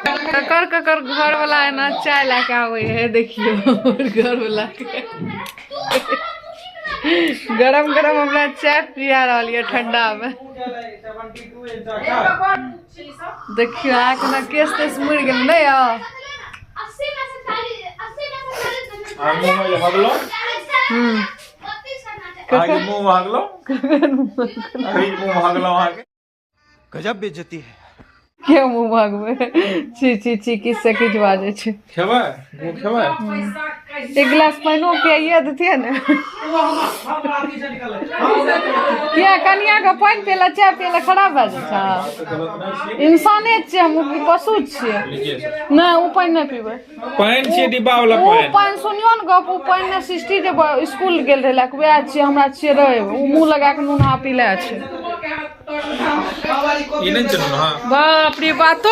ककर ककर घर वाला एना चाय लए के आबै है। देखियौ, घर वाला के गरम गरम हमरा चाय पिया रहल यऽ ठंडा मे। देखियौ, अहाँके ना केस तेस मुड़ि गेल नहि यऽ? मुँह में हगलो। अहाँके मुँह में हगलो, अही मुँह में हगलो अहाँके। गजब बेइज्जती है। के मुँह भगबै? छी छी छी, किछु से किछु बाजै छै। खेबै? मुँह खेबै? एक गिलास पानिओ पियाइए देतियै ने। किया, कनिया के पानि पियला, चाय पियला खराब भए जाइ छै? तऽ गलत नहि छियै। इंसाने छियै हम की पशु छियै? लीजिए सर। नहि, ओ पानि नहि पीबै। पानि छियै, डिब्बा वाला। ओ पानि। पानि, सुनियौ ने गप, ओ पानि ने सृष्टि जे स्कूल गेल रहै लए, वएह छियै, हमरा छियै रहे। ओ मुँह लगा कऽ नूनहा पीले छै। ई नहि चलू। हाँ। बाप रे, बातो।